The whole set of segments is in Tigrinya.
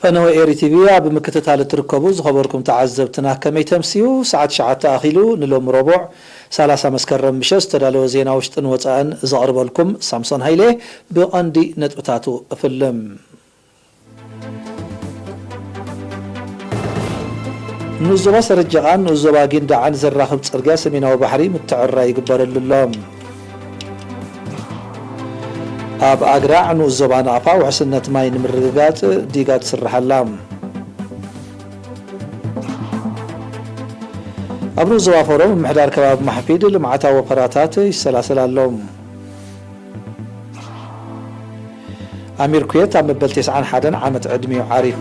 ፈነወ ኤሪ ቲቪ ኣብ ምክትታል እትርከቡ ዝኸበርኩም ተዓዘብትና፣ ከመይ ተምስዩ? ሰዓት ትሽዓተ ኣኺሉ፣ ንሎሚ ረቡዕ ሰላሳ መስከረም ምሸት ዝተዳለወ ዜና ውሽጥን ወጻእን ዘቕርበልኩም ሳምሶን ሃይለ፣ ብቐንዲ ነጥብታቱ እፍልም። ንኡስ ዞባ ሰረጀቓን ንኡስ ዞባ ጊንዳዕን ዘራኽብ ጽርግያ ሰሜናዊ ባሕሪ ምትዕርራይ ይግበረሉ ኣሎ። ኣብ ኣግራዕ ንኡስ ዞባ ናቕፋ ውሕስነት ማይ ንምርግጋጽ ዲጋ ትስርሓላ። ኣብ ንኡስ ዞባ ፈሮ ምምሕዳር ከባቢ ማሕፊድ ልምዓታዊ ወፈራታት ይሰላሰል ኣሎ። ኣሚር ኩዌት ኣብ መበል ተስዓን ሓደን ዓመት ዕድሚኡ ዓሪፉ።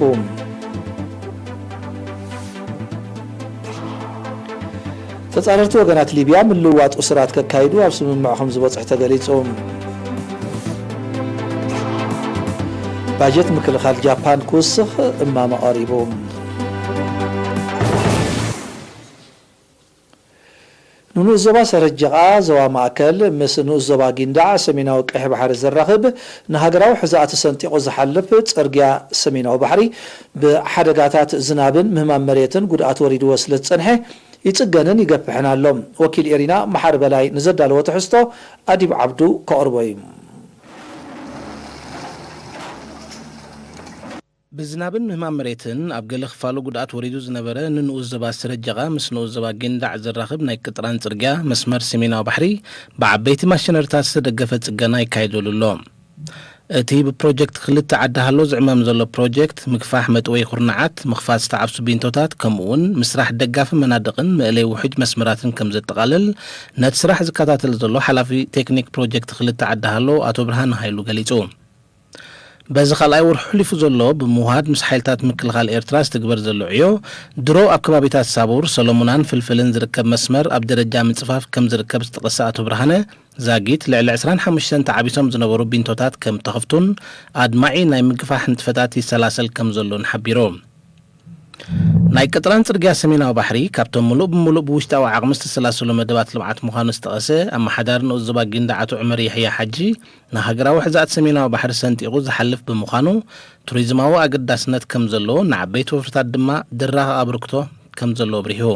ተጻረርቲ ወገናት ሊብያ ምልውዋጥ እሱራት ከካይዱ ኣብ ስምምዕ ከም ዝበጽሑ ተገሊጹ። ባጀት ምክልኻል ጃፓን ክውስኽ እማመ ቀሪቡ። ንንኡስ ዞባ ሰረጀቓ ዞባ ማእከል ምስ ንኡስ ዞባ ጊንዳዕ ሰሜናዊ ቀይሕ ባሕሪ ዘራኽብ ንሃገራዊ ሕዛእቲ ሰንጢቑ ዝሓልፍ ጽርግያ ሰሜናዊ ባሕሪ ብሓደጋታት ዝናብን ምህማም መሬትን ጉድኣት ወሪድዎ ስለ ዝጸንሐ ይጽገንን ይገፍሕን ኣሎ። ወኪል ኤሪና መሓሪ በላይ ንዘዳለዎ ትሕዝቶ ኣዲብ ዓብዱ ከቕርቦ እዩ። ብዝናብን ምህማም መሬትን ኣብ ገለ ክፋሉ ጉድኣት ወሪዱ ዝነበረ ንንኡስ ዞባ ስረጀቓ ምስ ንኡስ ዞባ ጊንዳዕ ዘራኽብ ናይ ቅጥራን ጽርግያ መስመር ሰሜናዊ ባሕሪ ብዓበይቲ ማሽነሪታት ዝተደገፈ ጽገና ይካየደሉ ኣሎ። እቲ ብፕሮጀክት ክልተ ዓዲ ሃሎ ዝዕመም ዘሎ ፕሮጀክት ምግፋሕ መጥወይ ኩርናዓት፣ ምኽፋት ዝተዓብሱ ቢንቶታት፣ ከምኡ'ውን ምስራሕ ደጋፊ መናድቕን መእለይ ውሑጅ መስመራትን ከም ዘጠቓልል ነቲ ስራሕ ዝከታተል ዘሎ ሓላፊ ቴክኒክ ፕሮጀክት ክልተ ዓዲ ሃሎ ኣቶ ብርሃነ ሃይሉ ገሊጹ። በዚ ካልኣይ ወርሒ ሕሊፉ ዘሎ ብምውሃድ ምስ ሓይልታት ምክልኻል ኤርትራ ዝትግበር ዘሎ ዕዮ፣ ድሮ ኣብ ከባቢታት ሳቡር፣ ሰሎሙናን ፍልፍልን ዝርከብ መስመር ኣብ ደረጃ ምጽፋፍ ከም ዝርከብ ዝጠቐሰ ኣቶ ብርሃነ፣ ዛጊት ልዕሊ ዕስራን ሓሙሽተን ተዓቢሶም ዝነበሩ ቢንቶታት ከም ተኸፍቱን ኣድማዒ ናይ ምግፋሕ ንጥፈታት ይሰላሰል ከም ዘሎን ሓቢሩ። ናይ ቅጥራን ጽርግያ ሰሜናዊ ባሕሪ ካብቶም ምሉእ ብምሉእ ብውሽጣዊ ዓቕሚ ዝተሰላሰሉ መደባት ልምዓት ምዃኑ ዝጠቐሰ ኣመሓዳሪ ንኡስ ዞባ ጊንዳዕ ኣቶ ዑመር የሕያ ሓጂ፣ ንሃገራዊ ሕዛእቲ ሰሜናዊ ባሕሪ ሰንጢቑ ዝሓልፍ ብምዃኑ፣ ቱሪዝማዊ ኣገዳስነት ከም ዘለዎ፣ ንዓበይቲ ወፍርታት ድማ ድራኺ ኣበርክቶ ከም ዘለዎ ኣብሪሁ።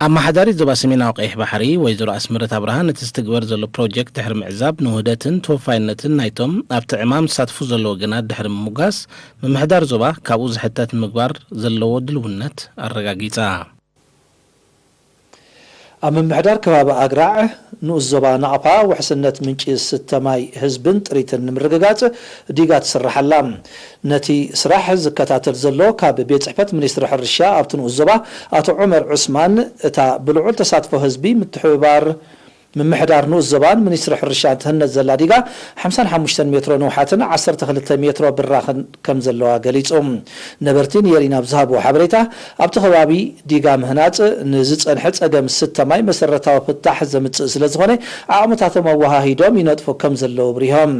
ኣመሓዳሪት ዞባ ሰሜናዊ ቀይሕ ባሕሪ ወይዘሮ ኣስመረት ኣብርሃ፣ ነቲ ዝትግበር ዘሎ ፕሮጀክት ድሕሪ ምዕዛብ፣ ንውህደትን ተወፋይነትን ናይቶም ኣብቲ ዕማም ዝሳትፉ ዘለዉ ወገናት ድሕሪ ምሙጋስ፣ ምምሕዳር ዞባ ካብኡ ዝሕተት ንምግባር ዘለዎ ድልውነት ኣረጋጊጻ። ኣብ ምምሕዳር ከባቢ ኣግራዕ ንኡስ ዞባ ናቕፋ ውሕስነት ምንጪ ዝስተ ማይ ህዝብን ጥሪትን ንምርግጋጽ ዲጋ ትስራሕ ኣላ። ነቲ ስራሕ ዝከታተል ዘሎ ካብ ቤት ጽሕፈት ሚኒስትሪ ሕርሻ ኣብቲ ንኡስ ዞባ ኣቶ ዑመር ዑስማን፣ እታ ብልዑል ተሳትፎ ህዝቢ ምትሕብባር ምምሕዳር ንኡስ ዞባን ሚኒስትሪ ሕርሻን ትህነጽ ዘላ ዲጋ ሓምሳን ሓሙሽተን ሜትሮ ንውሓትን ዓሰርተ ክልተ ሜትሮ ብራኽን ከም ዘለዋ ገሊጹ። ነበርቲ ንየሪና ኣብ ዝሃብዎ ሓበሬታ፣ ኣብቲ ከባቢ ዲጋ ምህናጽ ንዝጸንሐ ጸገም ዝስተ ማይ መሰረታዊ ፍታሕ ዘምጽእ ስለ ዝኾነ፣ ዓቕምታቶም ኣወሃሂዶም ይነጥፉ ከም ዘለዉ ኣብሪሆም።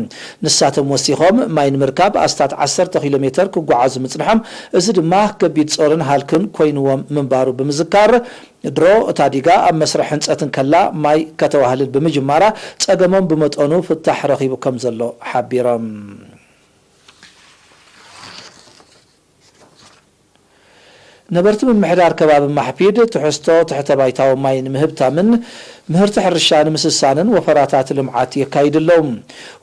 ንሳቶም ወሲኾም፣ ማይ ንምርካብ ኣስታት ዓሰርተ ኪሎ ሜተር ክጓዓዙ ምጽንሖም፣ እዚ ድማ ከቢድ ጾርን ሃልክን ኮይንዎም ምንባሩ ብምዝካር፣ ድሮ እታ ዲጋ ኣብ መስርሕ ህንጸት እንከላ ማይ ከተዋህልል ብምጅማራ ጸገሞም ብመጠኑ ፍታሕ ረኺቡ ከም ዘሎ ሓቢሮም። ነበርቲ ምምሕዳር ከባቢ ማሕፊድ ትሕዝቶ ትሕተ ባይታዊ ማይ ንምህብታምን ምህርቲ ሕርሻ ንምስሳንን ወፈራታት ልምዓት የካይዱ ኣለዉ።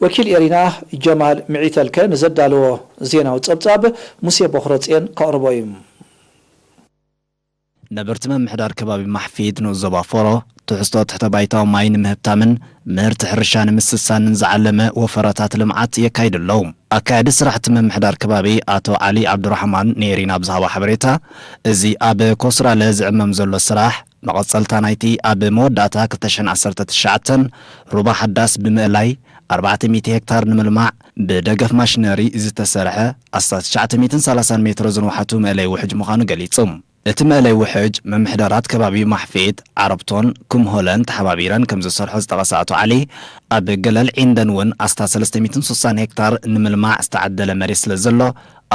ወኪል ኤሪና ጀማል ምዒተልከ ንዘዳለዎ ዜናዊ ጸብጻብ ሙሴ ቦኽረጽዮን ከቕርቦ እዩ። ነበርቲ ምምሕዳር ከባቢ ማሕፊድ ንኡስ ዞባ ፎሮ ትሕዝቶ ትሕተ ባይታዊ ማይ ንምህብታምን ምህርቲ ሕርሻ ንምስሳንን ዝዓለመ ወፈራታት ልምዓት የካይዱ ኣለዉ። ኣካያዲ ስራሕቲ ምምሕዳር ከባቢ ኣቶ ዓሊ ዓብዱራሕማን ንኤሪና ኣብ ዝሃቦ ሓበሬታ፣ እዚ ኣብ ኮስራለ ዝዕመም ዘሎ ስራሕ መቐጸልታ ናይቲ ኣብ መወዳእታ ክልተ ሽሕን ዓሰርተ ትሽዓተን ሩባ ሓዳስ ብምእላይ ኣርባዕተ ሚእቲ ሄክታር ንምልማዕ ብደገፍ ማሽነሪ ዝተሰርሐ ኣስታት ትሽዓተ ሚእትን ሰላሳን ሜትሮ ዝንውሓቱ መእለይ ውሕጅ ምዃኑ ገሊጹ። እቲ መእለይ ውሕጅ፣ ምምሕዳራት ከባቢ ማሕፌት፣ ዓረብቶን ክምሆለን ተሓባቢረን ከም ዝሰርሖ ዝጠቐሰ ኣቶ ዓሊ፣ ኣብ ገለል ዒንደን እውን ኣስታት ሰለስተ ሚእትን ስሳን ሄክታር ንምልማዕ ዝተዓደለ መሬት ስለ ዘሎ፣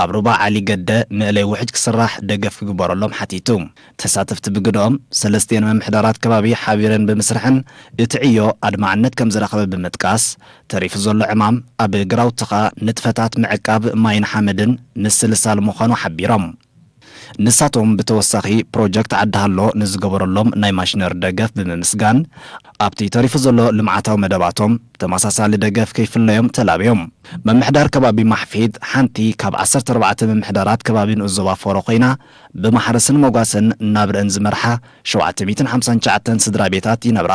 ኣብ ሩባ ዓሊ ገደ መእለይ ውሕጅ ክስራሕ ደገፍ ክግበረሎም ሓቲቱ። ተሳተፍቲ ብግደኦም፣ ሰለስቲኤን ምምሕዳራት ከባቢ ሓቢረን ብምስርሐን እቲ ዕዮ ኣድማዕነት ከም ዝረኸበ ብምጥቃስ፣ ተሪፉ ዘሎ ዕማም ኣብ ግራውትኻ ንጥፈታት ምዕቃብ ማይን ሓመድን ምስልሳል ምዃኑ ሓቢሮም። ንሳቶም ብተወሳኺ ፕሮጀክት ዓዲ ሃሎ ንዝገበረሎም ናይ ማሽነር ደገፍ ብምምስጋን፣ ኣብቲ ተሪፉ ዘሎ ልምዓታዊ መደባቶም ተመሳሳሊ ደገፍ ከይፍለዮም ተላብዮም። ምምሕዳር ከባቢ ማሕፊድ ሓንቲ ካብ ዓሰርተ ኣርባዕተ ምምሕዳራት ከባቢ ንኡስ ዞባ ፎሮ ኮይና፣ ብማሕረስን መጓሰን ናብረአን ዝመርሓ ሸውዓተ ሚእትን ሓምሳን ትሽዓተን ስድራ ቤታት ይነብራ።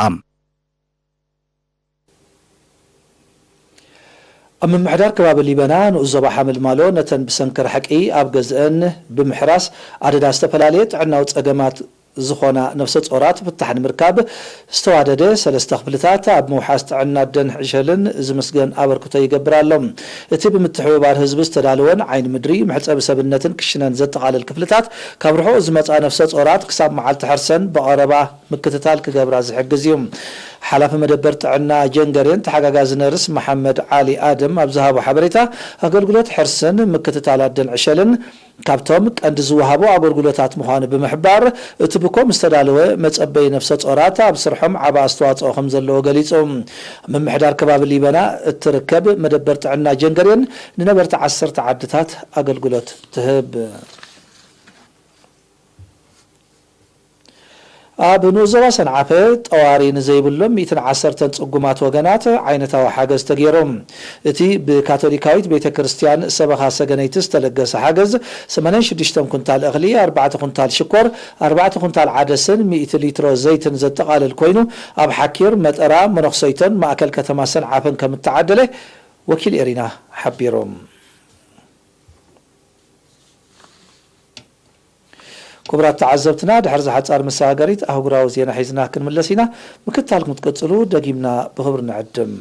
ኣብ ምምሕዳር ከባቢ ሊበና ንኡስ ዞባ ሓመልማሎ፣ ነተን ብሰንኪ ርሕቂ ኣብ ገዝአን ብምሕራስ ኣደዳ ዝተፈላለየ ጥዕናዊ ጸገማት ዝኾና ነፍሰ ጾራት ፍታሕ ንምርካብ ዝተዋደደ ሰለስተ ክፍልታት ኣብ ምውሓስ ጥዕና ኣደን ዕሸልን ዝምስገን ኣበርክቶ ይገብር ኣሎ። እቲ ብምትሕብባር ህዝቢ ዝተዳለወን ዓይኒ ምድሪ፣ መሕጸቢ ሰብነትን ክሽነን ዘጠቓልል ክፍልታት፣ ካብ ርሑቕ ዝመጻ ነፍሰ ጾራት ክሳብ መዓልቲ ሕርሰን ብቐረባ ምክትታል ክገብራ ዝሕግዝ እዩ። ሓላፊ መደበር ጥዕና ጀንገሬን ተሓጋጋዚ ነርስ መሓመድ ዓሊ ኣደም ኣብ ዝሃቦ ሓበሬታ፣ ኣገልግሎት ሕርስን ምክትታል ኣደን ዕሸልን ካብቶም ቀንዲ ዝወሃቡ ኣገልግሎታት ምዃኑ ብምሕባር፣ እቲ ብኮም ዝተዳለወ መጸበዪ ነፍሰ ጾራት ኣብ ስርሖም ዓቢ ኣስተዋጽኦ ከም ዘለዎ ገሊጹ። ምምሕዳር ከባቢ ሊበና እትርከብ መደበር ጥዕና ጀንገሬን ንነበርቲ ዓሰርተ ዓድታት ኣገልግሎት ትህብ። ኣብ ንኡስ ዞባ ሰንዓፈ፣ ጠዋሪ ንዘይብሎም ሚእትን ዓሰርተን ጽጉማት ወገናት ዓይነታዊ ሓገዝ ተገይሩ። እቲ ብካቶሊካዊት ቤተ ክርስቲያን ሰበኻ ሰገነይቲ ዝተለገሰ ሓገዝ፣ ሰማንያን ሽዱሽተን ኩንታል እኽሊ፣ ኣርባዕተ ኩንታል ሽኮር፣ ኣርባዕተ ኩንታል ዓደስን ሚእቲ ሊትሮ ዘይትን ዘጠቓልል ኮይኑ፣ ኣብ ሓኪር፣ መጠራ፣ መነኽሰይቶን ማእከል ከተማ ሰንዓፈን ከም እተዓደለ ወኪል ኤሪና ሓቢሩ። ክቡራት ተዓዘብትና፣ ድሕሪ እዛ ሓጻር መሰጋገሪት ኣህጉራዊ ዜና ሒዝና ክንምለስ ኢና። ምክትታልኩም ክትቅጽሉ ደጊምና ብኽብሪ ንዕድም።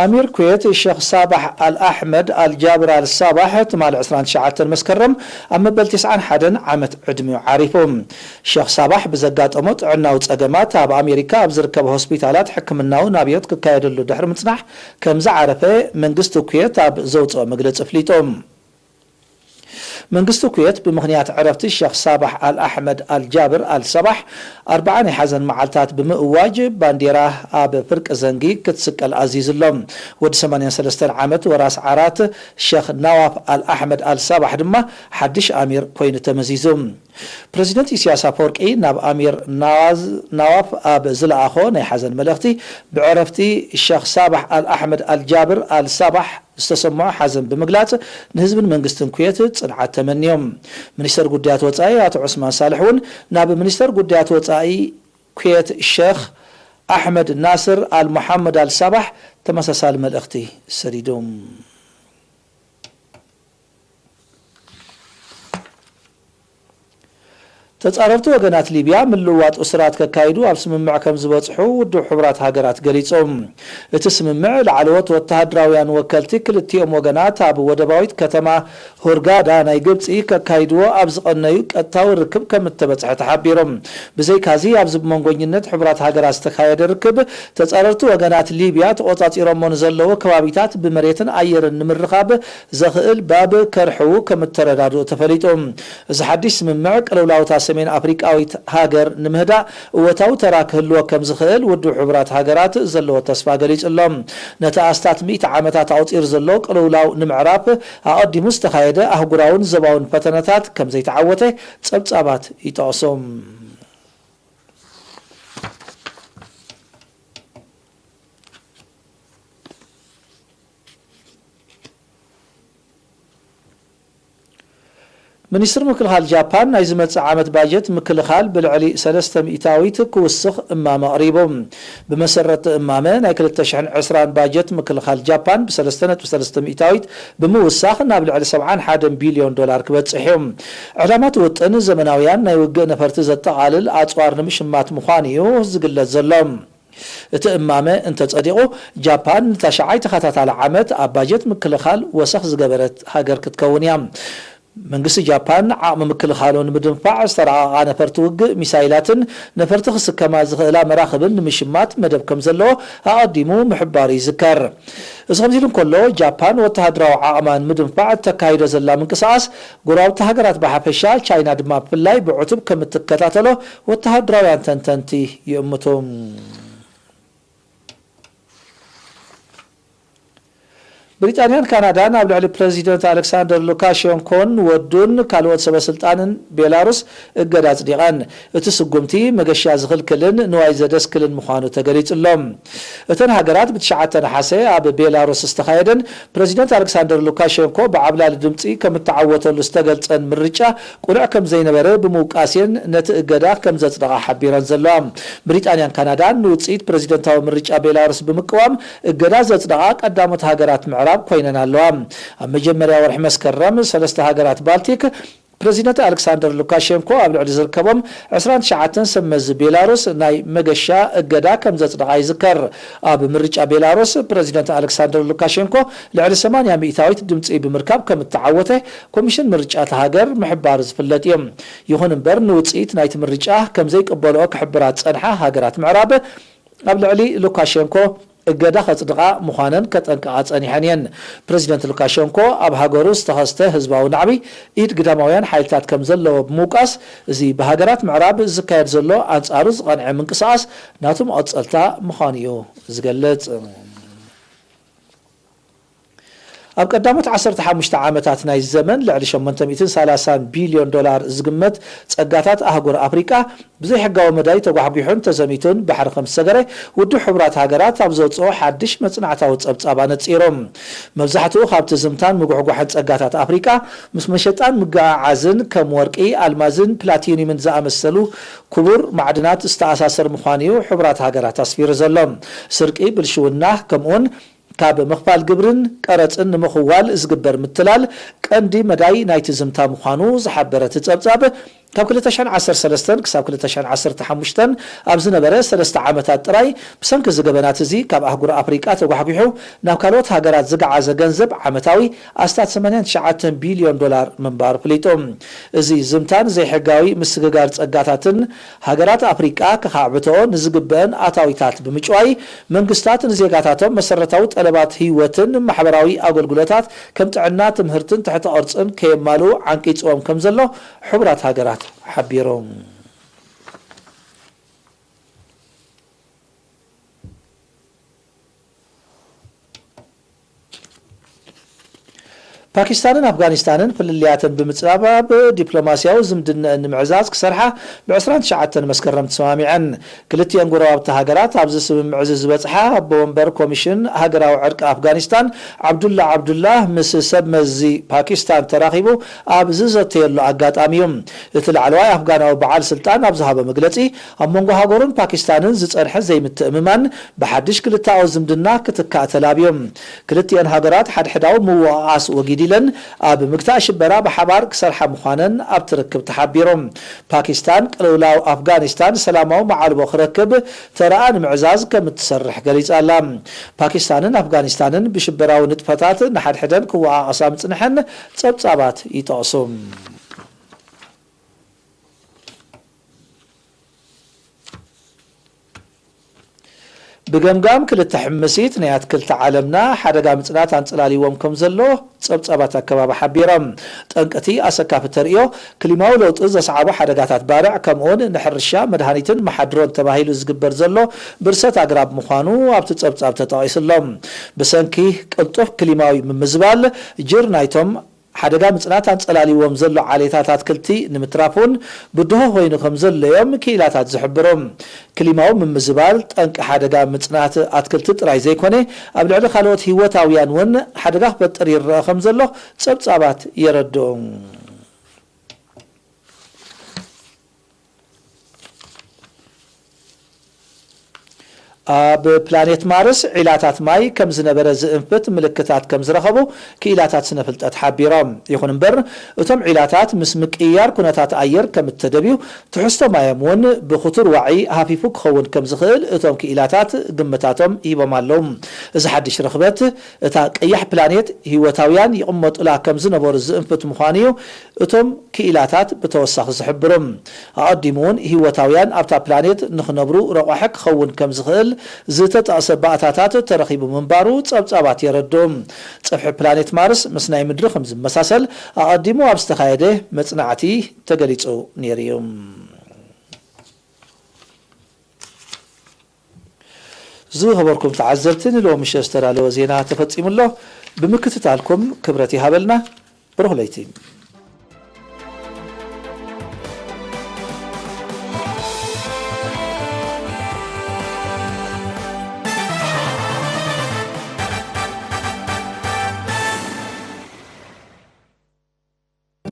ኣሚር ኩዌት ሸኽ ሳባሕ ኣል ኣሕመድ ኣል ጃብር ኣል ሳባሕ ትማሊ ዕስራን ትሽዓተን መስከረም ኣብ መበል ተስዓን ሓደን ዓመት ዕድሚኡ ዓሪፉ። ሸኽ ሳባሕ ብዘጋጠሞ ጥዕናዊ ጸገማት ኣብ ኣሜሪካ ኣብ ዝርከባ ሆስፒታላት ሕክምናዊ ናብዮት ክካየደሉ ድሕሪ ምጽናሕ ከም ዝዓረፈ መንግስቲ ኩዌት ኣብ ዘውጽኦ መግለጺ ኣፍሊጡ። መንግስቲ ኩዌት ብምኽንያት ዕረፍቲ ሸኽ ሳባሕ ኣል ኣሕመድ ኣል ጃብር ኣል ሳባሕ ኣርብዓ ናይ ሓዘን መዓልታት ብምእዋጅ ባንዴራ ኣብ ፍርቂ ዘንጊ ክትስቀል ኣዚዙ ኣሎ። ወዲ ሰማንያን ሰለስተን ዓመት ወራስ ዓራት ሸኽ ናዋፍ ኣል ኣሕመድ ኣል ሳባሕ ድማ ሓድሽ ኣሚር ኮይኑ ተመዚዙ። ፕረዚደንት ኢሳያስ ኣፈወርቂ ናብ ኣሚር ናዋዝ-፣ ናዋፍ ኣብ ዝለኣኾ ናይ ሓዘን መልእኽቲ፣ ብዕረፍቲ ሸኽ ሳባሕ ኣል ኣሕመድ ኣል ጃብር ኣል ሳባሕ ዝተሰምዖ ሓዘን ብምግላጽ፣ ንህዝብን መንግስትን ኩዌት ጽንዓት ተመንዮም። ሚኒስተር ጉዳያት ወጻኢ ኣቶ ዑስማን ሳልሕ እውን ናብ ሚኒስተር ጉዳያት ወጻኢ ኩዌት ሸኽ ኣሕመድ ናስር ኣል መሓመድ ኣል ሳባሕ ተመሳሳሊ መልእኽቲ ሰዲዱ። ተጻረርቲ ወገናት ሊብያ ምልውዋጥ እሱራት ከካይዱ ኣብ ስምምዕ ከም ዝበጽሑ ውድብ ሕቡራት ሃገራት ገሊጹ። እቲ ስምምዕ፣ ላዕለዎት ወተሃደራውያን ወከልቲ ክልቲኦም ወገናት ኣብ ወደባዊት ከተማ ሁርጋዳ ናይ ግብጺ ከካይድዎ ኣብ ዝቐነዩ ቀጥታዊ ርክብ ከም እተበጽሐ ተሓቢሩ። ብዘይካዚ፣ ኣብዚ ብመንጎኝነት ሕቡራት ሃገራት ዝተኻየደ ርክብ፣ ተጻረርቲ ወገናት ሊብያ ተቖጻጺሮሞ ንዘለዉ ከባቢታት ብመሬትን ኣየርን ንምርኻብ ዘኽእል ባብ ከርሕዉ ከም እተረዳድኡ ተፈሊጡ። እዚ ሓድሽ ስምምዕ፣ ቅልውላውታ ሰሜን ኣፍሪቃዊት ሃገር ንምህዳእ እወታዊ ተራ ክህልዎ ከም ዝኽእል ውድብ ሕቡራት ሃገራት ዘለዎ ተስፋ ገሊጹ ኣሎ። ነቲ ኣስታት ሚእቲ ዓመታት ኣቑጺሩ ዘሎ ቅልውላው ንምዕራፍ ኣቐዲሙ ዝተኻየደ ኣህጉራውን ዞባውን ፈተነታት ከም ዘይተዓወተ ጸብጻባት ይጠቕሱ። ሚኒስትሪ ምክልኻል ጃፓን፣ ናይ ዝመጽእ ዓመት ባጀት ምክልኻል ብልዕሊ ሰለስተ ሚእታዊት ክውስኽ እማመ ኣቕሪቡ። ብመሰረት እቲ እማመ፣ ናይ ክልተ ሽሕን ዕስራን ባጀት ምክልኻል ጃፓን ብሰለስተ ነጥቢ ሰለስተ ሚእታዊት ብምውሳኽ፣ ናብ ልዕሊ ሰብዓን ሓደን ቢልዮን ዶላር ክበጽሕ እዩ። ዕላማ እቲ ውጥን፣ ዘመናውያን ናይ ውግእ ነፈርቲ ዘጠቓልል ኣጽዋር ንምሽማት ምዃኑ እዩ ዝግለጽ ዘሎ። እቲ እማመ እንተጸዲቑ፣ ጃፓን ንታሽዓይ ተኸታታሊ ዓመት ኣብ ባጀት ምክልኻል ወሰኽ ዝገበረት ሃገር ክትከውን እያ። መንግስቲ ጃፓን ዓቕሚ ምክልኻሉ ንምድንፋዕ ዝተራቐቓ ነፈርቲ ውግእ፣ ሚሳይላትን ነፈርቲ ክስከማ ዝኽእላ መራኽብን ንምሽማት መደብ ከም ዘለዎ ኣቐዲሙ ምሕባሩ ይዝከር። እዚ ከምዚ ኢሉ እንከሎ፣ ጃፓን ወተሃደራዊ ዓቕማ ንምድንፋዕ እተካይዶ ዘላ ምንቅስቓስ፣ ጎረባብቲ ሃገራት ብሓፈሻ፣ ቻይና ድማ ብፍላይ ብዕቱብ ከም እትከታተሎ ወተሃደራውያን ተንተንቲ ይእምቱ። ብሪጣንያን ካናዳን ኣብ ልዕሊ ፕረዚደንት ኣሌክሳንደር ሉካሸንኮን ወዱን ካልኦት ሰበ ስልጣንን ቤላሩስ እገዳ ኣጽዲቐን። እቲ ስጉምቲ መገሻ ዝኽልክልን ንዋይ ዘደስክልን ምዃኑ ተገሊጹ ኣሎ። እተን ሃገራት ብትሽዓተ ነሓሰ ኣብ ቤላሩስ ዝተኻየደን ፕረዚደንት ኣሌክሳንደር ሉካሸንኮ ብዓብላሊ ድምጺ ከም እተዓወተሉ ዝተገልጸን ምርጫ ቅኑዕ ከም ዘይነበረ ብምውቃስ እየን ነቲ እገዳ ከም ዘጽደቓ ሓቢረን ዘለዋ። ብሪጣንያን ካናዳን ንውጽኢት ፕረዚደንታዊ ምርጫ ቤላሩስ ብምቅዋም እገዳ ዘጽደቓ ቀዳሞት ሃገራት ምዕራብ ኮይነን ኣለዋ። ኣብ መጀመርያ ወርሒ መስከረም፣ ሰለስተ ሃገራት ባልቲክ ፕረዚደንት ኣሌክሳንደር ሉካሸንኮ ኣብ ልዕሊ ዝርከቦም ዕስራን ትሽዓተን ሰብ መዚ ቤላሩስ ናይ መገሻ እገዳ ከም ዘጽደቓ ይዝከር። ኣብ ምርጫ ቤላሩስ፣ ፕረዚደንት ኣሌክሳንደር ሉካሸንኮ ልዕሊ ሰማንያ ሚእታዊት ድምጺ ብምርካብ ከም እተዓወተ ኮሚሽን ምርጫ እታ ሃገር ምሕባሩ ዝፍለጥ እዩ። ይኹን እምበር፣ ንውጽኢት ናይቲ ምርጫ ከም ዘይቅበልኦ ክሕብራ ዝጸንሓ ሃገራት ምዕራብ፣ ኣብ ልዕሊ ሉካሸንኮ እገዳ ከጽድቓ ምዃነን ከጠንቅቓ ጸኒሐን እየን። ፕረዚደንት ሉካሸንኮ ኣብ ሃገሩ ዝተኸስተ ህዝባዊ ናዕቢ ኢድ ግዳማውያን ሓይልታት ከም ዘለዎ ብምውቃስ፣ እዚ ብሃገራት ምዕራብ ዝካየድ ዘሎ ኣንጻሩ ዝቐንዐ ምንቅስቓስ ናቱ መቐጸልታ ምዃኑ እዩ ዝገልጽ። ኣብ ቀዳሞት ዓሰርተ ሓሙሽተ ዓመታት ናይ ዘመን፣ ልዕሊ ሸሞንተ ሚእትን ሰላሳን ቢልዮን ዶላር ዝግመት ጸጋታት ኣህጉር ኣፍሪቃ ብዘይሕጋዊ መዳይ ተጓሕጒሑን ተዘሚቱን ባሕሪ ከም ዝሰገረ፣ ውድብ ሕቡራት ሃገራት ኣብ ዘውጽኦ ሓድሽ መጽናዕታዊ ጸብጻብ ኣነጺሩ። መብዛሕትኡ ካብቲ ዝምታን ምጉሕጓሕን ጸጋታት ኣፍሪቃ፣ ምስ መሸጣን ምግዓዓዝን ከም ወርቂ፣ ኣልማዝን ፕላቲኒየምን ዝኣመሰሉ ክቡር ማዕድናት ዝተኣሳሰር ምዃኑ እዩ ሕቡራት ሃገራት ኣስፊሩ ዘሎ። ስርቂ፣ ብልሽውና፣ ከምኡውን ካብ ምኽፋል ግብርን ቀረጽን ንምኽዋል ዝግበር ምትላል ቀንዲ መዳይ ናይቲ ዝምታ ምዃኑ ዝሓበረ እቲ ጸብጻብ፣ ካብ ክልተ ሽሕን ዓሰርተ ሰለስተን ክሳብ ክልተ ሽሕን ዓሰርተ ሓሙሽተን ኣብ ዝነበረ ሰለስተ ዓመታት ጥራይ፣ ብሰንኪ እዚ ገበናት እዚ ካብ ኣህጉር ኣፍሪቃ ተጓሕጒሑ ናብ ካልኦት ሃገራት ዝገዓዘ ገንዘብ ዓመታዊ ኣስታት ሰማንያን ትሽዓተን ቢልዮን ዶላር ምንባሩ ኣፍሊጡ። እዚ ዝምታን ዘይሕጋዊ ምስግጋር ጸጋታትን፣ ሃገራት ኣፍሪቃ ከኻዕብትኦ ንዝግበአን ኣታዊታት ብምጭዋይ፣ መንግስታት ንዜጋታቶም መሰረታዊ ጠለባት ህይወትን ማሕበራዊ ኣገልግሎታት ከም ጥዕና፣ ትምህርትን ትሕተ ቅርጽን ከየማልኡ ዓንቂጽዎም ከም ዘሎ ሕቡራት ሃገራት ሓቢሩ። ፓኪስታንን ኣፍጋኒስታንን ፍልልያተን ብምጽባብ ዲፕሎማስያዊ ዝምድነአን ንምዕዛዝ ክሰርሓ ብ ዕስራን ትሽዓተን መስከረም ተሰማሚዐን። ክልቲኤን ጎረባብቲ ሃገራት ኣብዚ ስምምዕ እዚ ዝበጽሓ ኣቦ ወንበር ኮሚሽን ሃገራዊ ዕርቂ ኣፍጋኒስታን ዓብዱላ ዓብዱላ ምስ ሰብ መዚ ፓኪስታን ተራኺቡ ኣብ ዝዘተየሉ ኣጋጣሚ እዩ። እቲ ላዕለዋይ ኣፍጋናዊ በዓል ስልጣን ኣብ ዝሃቦ መግለጺ፣ ኣብ መንጎ ሃገሩን ፓኪስታንን ዝጸንሐ ዘይምትእምማን ብሓድሽ ክልተኣዊ ዝምድና ክትካእ ተላብዩ። ክልቲኤን ሃገራት ሓድሕዳዊ ምውቕቓስ ወጊድ ኢለን ኣብ ምግታእ ሽበራ ብሓባር ክሰርሓ ምዃነን ኣብቲ ርክብ ተሓቢሩ። ፓኪስታን ቅልውላው ኣፍጋኒስታን ሰላማዊ መዓልቦ ክረክብ ተራኣ ንምዕዛዝ ከም እትሰርሕ ገሊጻ ኣላ። ፓኪስታንን ኣፍጋኒስታንን ብሽበራዊ ንጥፈታት ንሓድሕደን ክወቓቐሳ ምጽንሐን ጸብጻባት ይጠቕሱ። ብገምጋም ክልተ ሕምሲት ናይ ኣትክልቲ ዓለምና ሓደጋ ምጽናት ኣንጸላልይዎም ከም ዘሎ ጸብጻባት ኣከባቢ ሓቢሮም። ጠንቅቲ ኣሰካፊ ተርእዮ ክሊማዊ ለውጢ ዘስዓቦ ሓደጋታት ባርዕ፣ ከምኡውን ንሕርሻ መድሃኒትን መሓድሮን ተባሂሉ ዝግበር ዘሎ ብርሰት ኣግራብ ምዃኑ ኣብቲ ጸብጻብ ተጠቒሱ ኣሎ። ብሰንኪ ቅልጡፍ ክሊማዊ ምምዝባል፣ ጅር ናይቶም ሓደጋ ምጽናት ኣንጸላልይዎም ዘሎ ዓሌታት ኣትክልቲ ንምትራፍ እውን ብድሆ ኮይኑ ከም ዘሎ እዮም ክኢላታት ዝሕብሩ። ክሊማዊ ምምዝባል ጠንቂ ሓደጋ ምጽናት ኣትክልቲ ጥራይ ዘይኮነ፣ ኣብ ልዕሊ ካልኦት ህይወታውያን እውን ሓደጋ ክፈጥር ይረአ ከም ዘሎ ጸብጻባት የረድኡ። ኣብ ፕላኔት ማርስ ዒላታት ማይ ከም ዝነበረ ዝእንፍት ምልክታት ከም ዝረኸቡ ክኢላታት ስነ ፍልጠት ሓቢሮም። ይኹን እምበር፣ እቶም ዒላታት ምስ ምቅይያር ኩነታት ኣየር ከም እተደብዩ፣ ትሕዝቶ ማዮም እውን ብኽቱር ዋዒ ሃፊፉ ክኸውን ከም ዝኽእል እቶም ክኢላታት ግምታቶም ሂቦም ኣለዉ። እዚ ሓድሽ ርኽበት፣ እታ ቀያሕ ፕላኔት ህይወታውያን ይቕመጡላ ከም ዝነበሩ ዝእንፍት ምዃኑ እዩ እቶም ክኢላታት ብተወሳኺ ዝሕብሩ። ኣቐዲሙ እውን ህይወታውያን ኣብታ ፕላኔት ንኽነብሩ ረቋሒ ክኸውን ከም ዝኽእል ዝተጠቕሰ ባእታታት ተረኺቡ ምንባሩ ጸብጻባት የረድኡ። ጸፍሒ ፕላኔት ማርስ ምስ ናይ ምድሪ ከም ዝመሳሰል ኣቐዲሙ ኣብ ዝተኻየደ መጽናዕቲ ተገሊጹ ነይሩ እዩ። ዝኸበርኩም ተዓዘብቲ፣ ንሎሚ ምሸት ዝተዳለወ ዜና ተፈጺሙ ኣሎ። ብምክትታልኩም ክብረት ይሃበልና። ብሩኽ ለይቲ።